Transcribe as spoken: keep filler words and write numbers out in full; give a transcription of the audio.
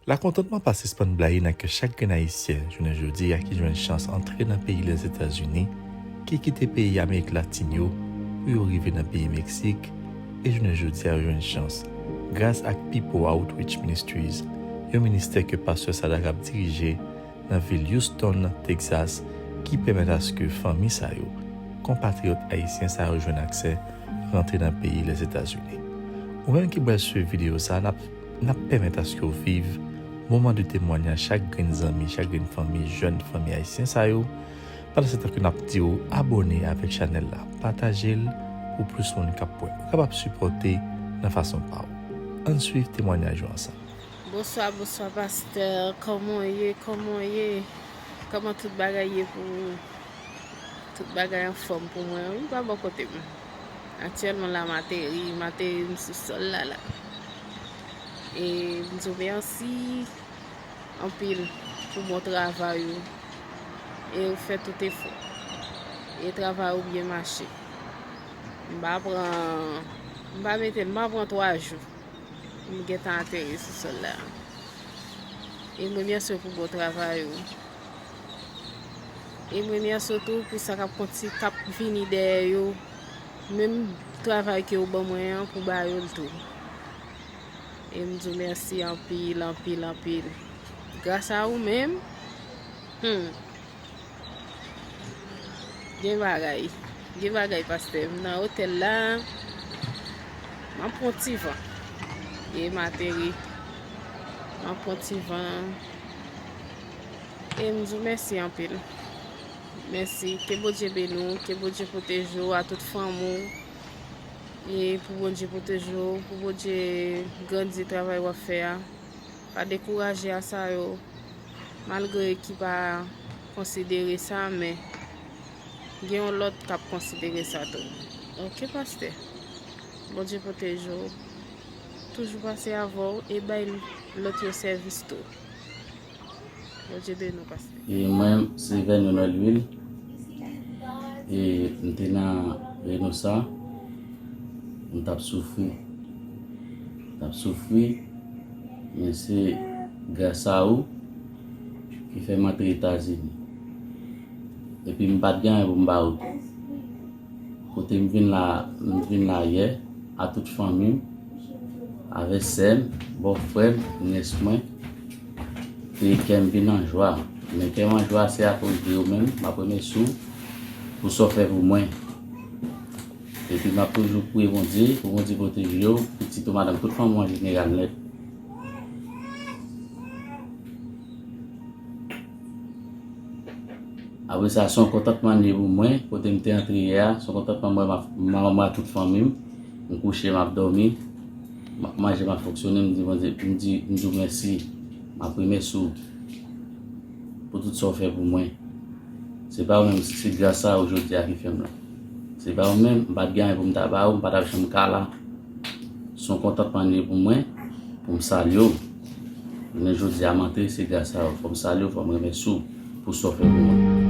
Lakontantman pa sispann blayi nan kè chak grenn Ayisyen jounen jodi a ki jwenn chans antre nan peyi Lèzetazini, ki kite peyi Amerik Latin yo pou yo rive nan peyi Meksik, e jounen jodi a yo jwenn chans, gras ak People Outreach Ministries, yon ministè ke pastè Sadak ap dirije nan vil Houston, Texas, ki pèmèt aske fanmi sa yo, konpatriyòt ayisyen sa yo jwenn aksè rantre nan peyi Lèzetazini. Ou menm ki pral swiv videyo sa, n ap, n ap pèmèt aske w viv moman de temwanyaj chak grenn zanmi, chak grenn fanmi, jèn fanmi ayisyen sa yo, pandan se tan ke n ap di w abòne avèk chanèl la, pataje l pou plis moun k ap wè. Ou kapab sipòte nan fason pa w. Ann swiv temwanyaj yo ansanm. Bonswa, bonswa, pastè. Kòman w ye? Kòman w ye? Kòman tout bagay ye pou ou? Tout bagay anfòm pou mwen, wi, pa bò kote m. Aktyèlman la, m ateri, m ateri, m sou sòl la, la. E m di w mèsi anpil pou bon travay ou. E ou fè tout efò. E travay ou byen mache. M pa pran, m pa mete, m pa pran twa jou. M gentan ateri sou sòl la. E m remèsye w pou bon travay ou. E m remèsye w tou pou sa k ap konti-, k ap vini dèyè yo. Menm travay ke w ban mwen an, pou ba yo l tou. E m di w mèsi anpil, anpil, anpil. Gras a ou menm, hmm, gen bagay. Gen bagay, pastè. M nan otèl la, m ap pran ti van. E m ateri. M ap pran ti van. E m di w mèsi anpil. Mèsi. Ke Bondye beni w, ke Bondye pwoteje w a tout fanmi w. E pou Bondye pwoteje w, pou Bondye grandi travay w ap fè a. Pa dekouraje a sa yo, malgre ki pa konsidere sa, men gen yon lòt k ap konsidere sa tou. Oke, pastè. Bondye pwoteje w. Toujou pase avè w e bay lòt yo sèvis tou. Bondye beni w, pastè. E mwen, se Vènyo Nòlwil. E m te nan Reynosa. M t ap soufri. M t ap soufri. Men se gras a ou ki fè m antre Etazini. Epi m pa t gen anyen pou m ba ou tou. Kote m vin la, m vin la yè, a tout fanmi m, avè sè m, bòfrè m, nyès mwen, e kè m vin an jwa. Men kè m an jwa, se akoz de yo menm, m ap remèsye w pou sa w fè pou mwen. Epi m ap toujou priye Bondye, pou Bondye pwoteje w, pitit ou, madanm, tout fanmi w an jeneral nèt. Apre sa, se yon kontantman li ye pou mwen, kote m te antre yè a, se yon kontantman mwen, m ap, m ap, m ap tout fanmi m, m kouche, m ap dòmi, m ap manje, m ap fonksyone, m di Bondye, m di, m di w mèsi, m ap remèsye w pou tout sa w fè pou mwen. Se pa ou menm, se gras a ou jodi a ki fè m la. Se pa ou menm, m pa t gen anyen pou m ta ba ou, m pa t ap janm ka la. Se yon kontantman li ye pou mwen, pou m salye w. Jounen jodi a, m antre, se gras a ou. Fò m salye w, fò m remèsye w pou sa w fè pou mwen.